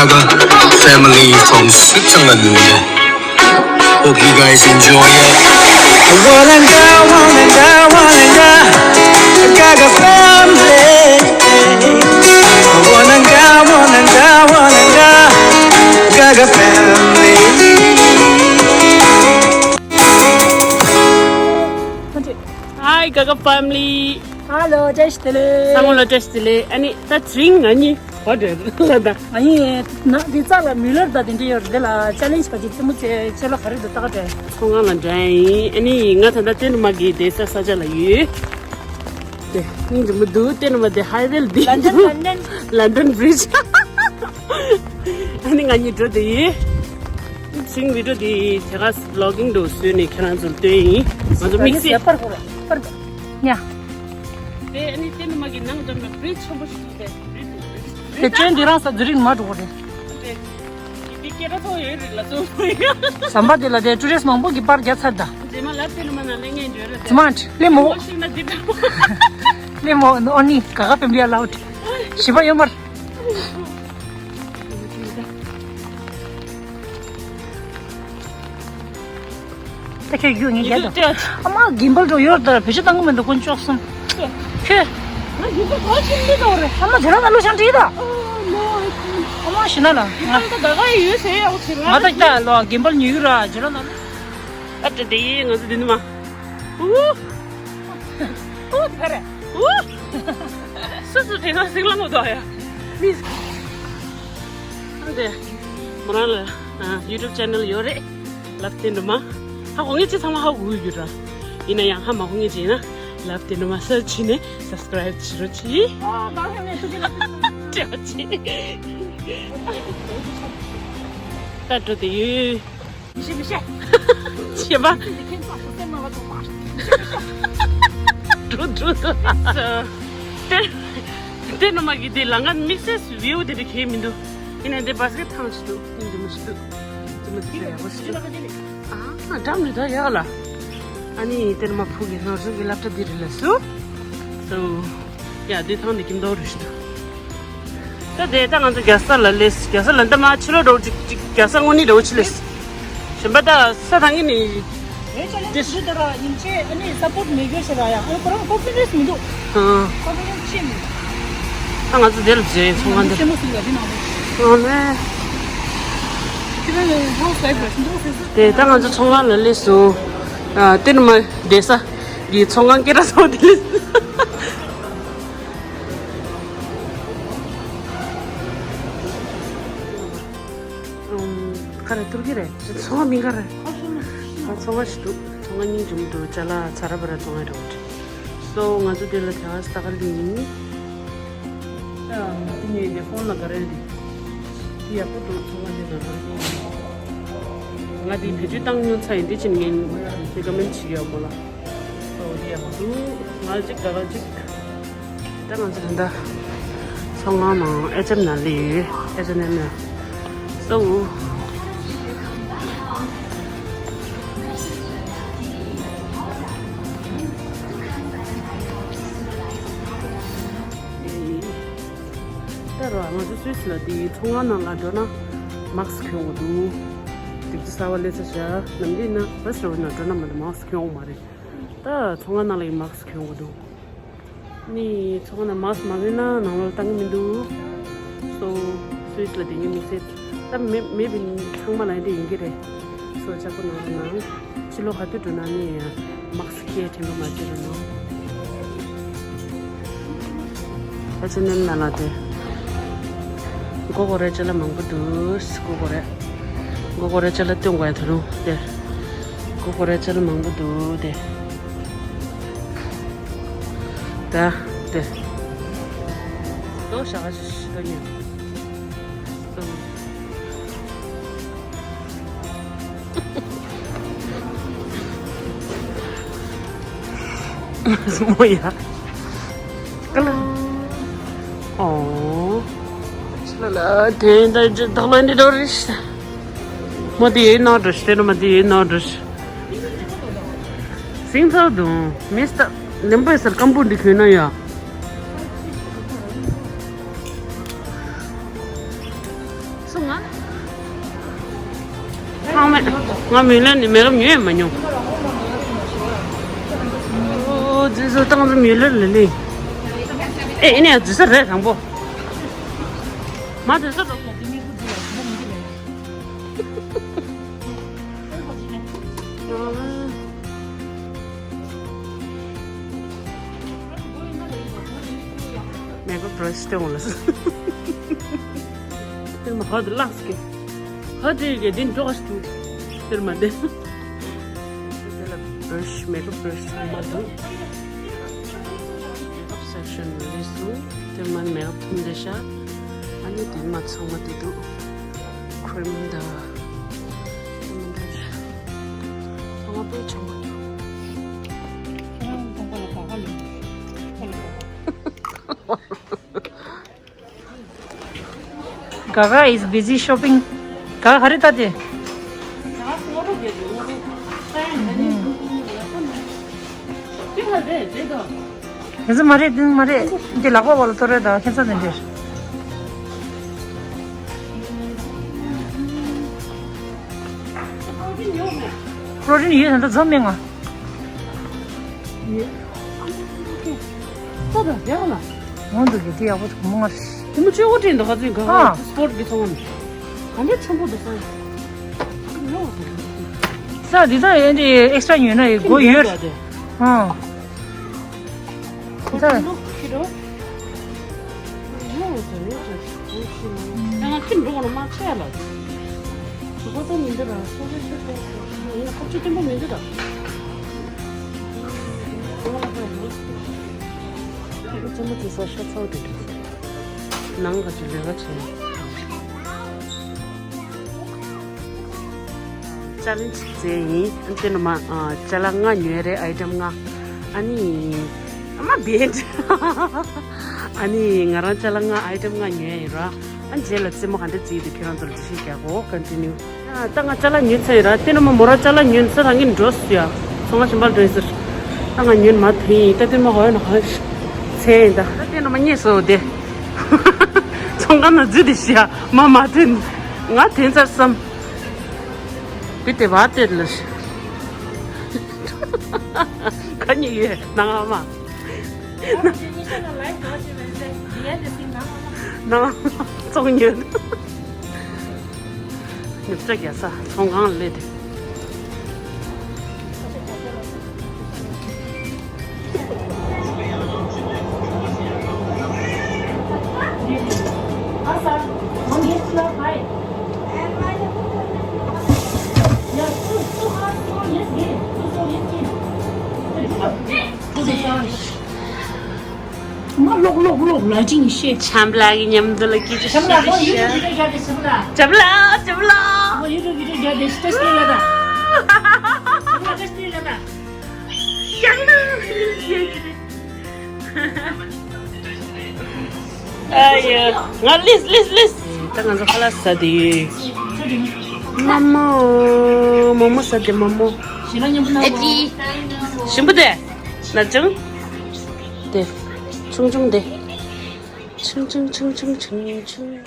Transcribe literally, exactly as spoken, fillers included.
Gaga family from Switzerland. Hope you guys enjoy it. Wananga, wananga, wananga, Gaga family. Wananga, wananga, wananga, Gaga family. Hi, Gaga family. Hello, བཀྲ་ཤིས་བདེ་ལེགས། ཚང་མ་ལ་བཀྲ་ཤིས་བདེ་ལེགས། ཨ་ནི་ད་དེ་རིང་ང་གཉིས་ག་པར་འགྲོ་ལབ་ན། ང་གཉིས་ན་འདི་རྩ་ལ་མི་ལར་དང་དེ་འདྲ་ཡོད་རེད། འདི་ལ་ཅ་ལེན་ཇི་ག་ཅིག་རྩེད་མོ་རྩེ་ཆེད་ལ་ག་རེ་འདུག་ལྟ་ག་འགྲོ། ཚོང་ཁང་ལ་འགྲོ་ཡིན། ཨ་ནི་ང་ད་ལྟ་ཏན་མ་གི་བསྡད་ས་ས་ཆ་ལ་ཡོད། དེ་སྙིང་རྗེ་མོ་འདུག་ཏན་མ་དེ་ཧའི་ཝེ་ལ་འདི་ལན་ཌན། ལན་ཌན། ལན་ཌན་བྷི་རི་ཇི། ཨ་ནི་ང་གཉིས་འགྲོ་དེ་ཡིན། ཤིང་བི་ཌིའོ་དེ་དེ་ག་བི་ལོག་གིང་འདྲ་བཟོས་ནས་ཁྱེད་རང་ཚོར་སྟོན་ཡིན། ང་ཚོ་དམིགས་བསལ་པར་གོ་པར་ཉ། དེ་ཨ་ནི་ཏན་མ་གི་ནང་འགྲམ་ལ་བྷི་རི་ཇི་ཆེན་པོ་ཞིག་འདུག་དེ་བྷི་རི་ཇི་དེ་ཅོན་དེ་རང་ས་ཛུ་རིག་མ་འགྲོ་གི་རེད། དེ་དེ་སྐད་གྲགས་ཚོ་ཡོད་རེད་ལ་ཚོ། ཟམ་པ་དེ་ལ་དེ་ཊུ་རི་སི་མང་པོ་གི་པར་རྒྱག་ཚར་ད། རྗེས་མ་ལ་ཏན་མ་ན་ལེ་ངས་འགྲོ་རེད། ཙི་མ་ལེ་མོ། ཤིང་ན་འདི་འདྲ་པོ། ལེ་མོ་ཨོ་ནི་ག་ག་པེམ་རི་ཡ་ལའོ་ཏི། ཞི་བ་ཡོད་མར། ད་ཁྱོད་རྒྱུ་ངས་རྒྱག་དང་། ཨ་མ་གིམ་པལ་འགྲོ་ཡོད་ད་བེད་སྤྱོད་བཏང་གི་མི་འདུག་དཀོན་མཆོག་གསུམ། ཁྱོད། ང་རྒྱུ་ཚོ་ག་ཅིག་འདི་འགྲོ་རེད། ཨ་མ་ཇོ་ལ་ང་ལོ་ཤང་བྲིས་ད། ཨ་མ་ཞི་ན་ལ་ང་ད་ག་ག་ཡོད་ཟེར་ཡག་ཚེ་ང་ད་ལོ་གིམ་པལ་ཉོ་གི་ར་ཇོ་ལ་ན་ལ། ཨ་ཏི་དེ་ཡིན་ང་ཚོ་འདི་ནི་མ། ཨུ། ཨུ་དེ་ག་རེད། ཨུ། སུ་སུ་དེ་ན་སིང་ལ་མོ་དོ་ཡ། མི། ཨ་འདི། མོ་རང་ལ་ཡུ་ཊུབ་ཅེ་ནལ་ཡོད་རེད། ལབ་སྟེ་འགྲོ་མ། ཧ་གོ་ངེས་ཅི་ཚང་མ་ཧ་གོ་ཡོད་ར། ཡིན་ན་ཡང་ཧ་མ་གོ་ངེས་ཅི་ཡིན་ན། ལབ་སྟེ་འགྲོ་མ་སར་ཆི་ནས་སབ་སི་ཀ་རའིབ་བྱེད་རོགས་གྱིས། ཨ་ད་ཧ་ནས་ཐུགས་རྗེ་ཆེ། ད་འགྲོ་དེ་ཡོད། མི་ཤེས་མི་ཤེས། ཤེས་པ། འགྲོ་འགྲོ་འགྲོ། དེ་དེ་ནོ་མ་གི་དེ་ལ་ང་དམིགས་བསལ་བིའུ་དེ་འདྲ་གས་མི་འདུག་ཡིན་ན་དེ་བ་སི་ཀེ་ཊི་ཐང་ཞིག་འདུག་སྙིང་རྗེ་མོ་ཞིག་འདུག་ཙི་མ་ཙི་ཡག་པོ་ཞིག་འདུག་ཨ་འགྲམ་རེ་ད་ཡག་ལ། ཨ་ནི་དེ་ནོ་མ་ཕུག་གི་ནོར་སོང་གི་སློབ་གྲྭ་དེ་རེད་ལ་སུ། སོ། ཡ་དེ་ཐང་དེ་ཀིམ་དོ་རུ་ཞིག་འདུག་ད་དེ་ད་ང་ཚོ་རྒྱལ་ས་ལ་སླེབས། རྒྱལ་ས་ལ་འདི་མ་ཕྱི་ལོགས་འགྲོ་ཅིག་ཅིག་རྒྱལ་ས་དངོས་གནས་འགྲོ་ཅི་སླེབས། གཞན་པ་ད་ས་ཐང་གི་ནི། ངའི་ཅ་ལེན་ཇི་འདི་ལྟར་ཡིན་ཆེད་ཨ་ནི་སབ་པོར་ཊི་མེད་རྒྱུ་ཞིག་ལ་ཡང་ཨ་ཁོ་རང་ཀོན་ཕི་ཌེན་སི་མི་འདུག་ཨ། ཀོན་ཕི་ཌེན་སི་ཆེ་མི་འདུག་ད་ང་ཚོ་དེ་ལ་བྱེད་ཚོང་ཁང་འདི། ཆེན་མོ་ཞིག་ལ་འདི་ནང་དུ། ཨ་ལེ། ཁྱེད་རང་ཧའོ་སི་ཝའིཕ་རེད་འདུག་ཟེར་ཟེར། དེ་ད་ང་ཚོ་ཚོང་ཁང་ལ་སླེབས་སོང་། ཨ་དེ་ནི་མ་བསྡད་ས་གི་ཚོང་ཁང་སྐད་གྲགས་ཚོགས་དེ་སླེབས། ཨུམ། ག་རེ་ཐུར་གི་རེད། ཚོང་མི་ག་རེ། ཨ་ཚོང་ཞིག་འདུག་ཚོང་སྙིང་རྗེ་མོ་འདུག་ཅ་ལག་ཚ་ར་བ་ར་ཚོང་རེད་འགྲོ། སོ་ང་ཚོ་དེ་ལ་དེ་ག་ས་ག་ལ་ཡིན། ཨ་དེ་ནས་དེ་ཕོན་ལ་ག་རེ་རེད། དེ་ཡག་པོ་འདུག་ཚོང་ཁང་དེ་ནང་ལ་ང་དེ་བེད་སྤྱོད་བཏང་མྱོང་ཚ་ཡིན་དེ་ཕྱིན་ངས་རེ་ཀོ་མེན་བྱེད་ཡག་མོ་ལ། ཨོ་ཡག་པོ་འདུག་ང་གཅིག་ག་ལ་གཅིག་ད་ང་ཚོ་ད་ལྟ་ཚོང་ཁང་ནང་ཨེཆ་ཨེམ་ནང་སླེབས་ཡོད། ཨེཆ་ཨེན་ཨེམ་ནང་། སོ། ད་ར་ང་ཚོ་སུད་སི་ལ་དེ་ཚོང་ཁང་ནང་ལ་འགྲོ་ན་མཱ་སི་ཀི་གྱོན་དགོས་འདུག་དེབ་ཀྱི་གསར་བ་སླེབས་ས་ཤག་ནམ་རྒྱུན་ན་བྷ་སི་རོ་ན་འགྲོ་ན་མ་གཏོགས་མཱ་སི་ཀི་གྱོན་ཡོང་མ་རེད། ད་ཚོང་ཁང་ནང་ལ་ཡི་མཱ་སི་ཀི་གྱོན་དགོས་འདུག་ནི་ཚོང་ཁང་ནང་མཱ་སི་ཀི་མ་གྱོན་ན་ནང་ལོགས་བཏང་གི་མི་འདུག་སོ་སུད་སི་ལ་དེ་ཉིན་དམིགས་བསལ་ད་མེ་མེ་བི་ཚང་མ་ལ་འདི་ཡིན་གྱི་རེད། སོ་ཅག་པོ་ནང་ལ་ནང་ཕྱི་ལོགས་ག་དུས་འགྲོ་ན་ནི་མཱ་སི་ཀི་དྲན་པ་མ་བརྗེད་རོགས་གནང་། ཨེཆ་ཨེན་ཨེམ་ནང་ལ་དེ། མགོ་སྐོར་རེ་ཅ་ལག་མང་པོ་འདུག་མགོ་སྐོར་རེ། མགོ་སྐོར་རེ་ཅ་ལག་སྟོན་དགོས་ཡ་ད་རུང་དེ། མགོ་སྐོར་རེ་ཅ་ལག་མང་པོ་འདུག་དེ། ད་དེ། ལོ་ཞག་ཞིག་ཏུ་ཉོས། མོ་ཡ། ཀ་ལ། ཨོ། ལ་ལ་དེ་འདྲ་ཇི་ལྟར་ལ་འདི་འདྲ་རེད། མ་དེ་ཡིན་ནོ་འདྲ་ཞིག་དེ་ནི་མ་དེ་ཡིན་ནོ་འདྲ་ཞིག་སིང་ཚར་དུང་མི་སྟ་ལེམ་པའི་སར་སྐམ་པོ་འདི་གོན་ན་ཡ། སོ། ཚང་མས་ང་མི་ལ་ནི་མེ་ལོབ་ཉོས་མ་མྱོང་། ཨོ་ཙི་ཙི་ཏང་ཙི་མི་ལ་ལི་ལི། ཨེ་ཨེ་ནས་ཙི་ཙི་རེད་དང་པོ། མ་ཙི་ཙི་རོགས། མེག་ཨབ་བྷ་ར་ཤི་སྟོན་འོང་ལ། དེར་མ་ཧ་དེ་ལགས་ཀྱི། ཧ་དེ་གི་དེ་འགྲོ་ག་ཤི་འདུག་དེར་མ་དེ། དེ་ལ་བྷ་ར་ཤི་མེག་ཨབ་བྷ་ར་ཤི་ཚང་མ་འདུག་མེག་ཨབ་སེག་ཤན་རེད་སུ། དེར་མ་མེག་ཨབ་ཐུམ་དེ་ཤ། ཨ་ནི་དེར་མ་ཚང་མ་དེ་འདུག་ཁྲིམ་དང་། ཁྲིམ་དང་ཚང་མ་དཔེ་ཆེན་པོ་འདུག Gaga is busy shopping. ག་ག་རེ་ལྟ་དེ། ང་ཚོ་མ་རེད་དེ་དང་། ང་ཚོ་མ་རེད་དེ་མ་རེད། འདི་ལག་པ་བ་ལ་ཐོ་རེ་དང་ཁྱད་མཚར་དེ་འདྲ། པྲོ་ཊིན་ཡོད་ད་ལྟ་འཛོམས་མེད་ང་། ཡོད། ད་ད་རྒྱག་ལ། འོང་འདུག་གི་དེ་ཡག་པོ་འདུག་མོ་ང་། དེ་མོ་ཆོས་གོ་དྲན་འདུག་ཁ་ཚོན་ག་ཨ། ག་སི་པོར་ཊི་གི་ཚོང་བ་ནི། ག་འདྲ་ཆེན་པོ་འདུག་ས། ཡོང་བ་ས། ས་འདི་ད་ཡོད་འདི་ཨེག་སི་ཊྲ་ཉོས་ན་ཡོད་སྒོ་ཡོད། ཨ། ཁོ་ཚོ་ལུག་ཁྱི་རོ། ཡོང་ཟེར་ཡོང་ཟེར་ཡོང་ཤི་མ་ཡོང་། ང་ཁྱི་འགྲོ་བ་ལ་མ་ཆད་ལ། སུ་ག་ཚོད་མི་འདུག་ར་སོ་སོའི་ཁྱི་ཚོ་ཡིན་ན་ཁ་ཆུ་སྐྱེན་པོ་མི་འདུག་ར། ཁྱི་ཚོ་མ་ཚོ་ས་ཤ་ཚ་བོ་དེ་འདྲ་འདུག་ནང་ག་ཅི་ལས་ཀ་བྱེད། ཅ་ལེན་ཇི་བྱས་ཡིན། ཨ་ནི་དེ་ནི་མ་ཅ་ལག་ལྔ་ཉོས་རེད། ཨའི་ཊེམ་ལྔ། ཨ་ནི་ཨ་མ་བེད། ཨ་ནི་ང་རང་ཅ་ལག་ལྔ་ཨའི་ཊེམ་ལྔ་ཉོས་ཡིན་ར། ཨ་ནི་རྗེས་ལ་རྩེད་མོ་ག་འདྲ་རྩེ་ཡི་འདུག་ཁྱེད་རང་ཚོར་འགྲེལ་བཤད་རྒྱག་གོ་ཀོན་ཊི་ནིའུ། ཡ་ད་ང་ཅ་ལག་ཉོས་ཚར་ཡིན་ར། དེ་ནི་མ་མོ་རང་ཅ་ལག་ཉོས་ཚར་རང་གིན་འགྲོ་སུ་ཡ། ཚོང་ཁང་གཞན་པར་འགྲོ་ཡིན་ཟེར། ད་ང་ཉོས་མ་ཐོན་ཡིན། ད་དེ་མ་ཧོ་ཡ་ན་ཧ་ཚེ་ཡིན་ད། ད་དེ་ནི་མ་རྙེད་སོ་དེ། ཚོང་ཁང་ན་འཛུལ་དེ་ཤི་ཡ་མ་མ་ཐོན། ང་ཐོན་ཚར་བསམ། བི་དེ་བ་དེ་ལ་ཤི། ག་ཉིད་ཡོད་ནང་ཨ་མ། ནང་ཙོང་ཉོན། ནུབ་ཙ་རྒྱ་ས་ཚོང་ཁང་ལས་དེ། མ་ལོག་ལོག་ལོག་ལ་ཅིང་ཤེས། ཆམ་ལ་གི་མཉམ་དུ་ལ་སྐད་ཆ་ཆམ་ལ་ཁོ་ཡུ་ཊུབ་བི་ཌི་ཡོ་རྒྱག་དེ་ཆམ་ལ། ཆམ་ལ་ཆམ་ལ། ཁོ་ཡུ་ཊུབ་བི་ཌི་ཡོ་རྒྱག་དེ་ཤི་ཏེ་ལ་ད། ཆམ་ལ་ཏེ་ལ་ད། ཡང་ན། ཨ་ཡ། ང་ལིས་ལིས་ལིས། ད་ང་ཚོ་ཁ་ལག་ཟ་དེ་ཡོད། མ་མོ། མོ་མོ་ཟ་དེ་མ་མོ། ཨེ་ཅི། ཞིམ་པོ་དེ། ན་ཅུང་། དེ། ཆུང་ཆུང་དེ། ཆུང་ཆུང་ཆུང་ཆུང་ཆུང་ཆུང་།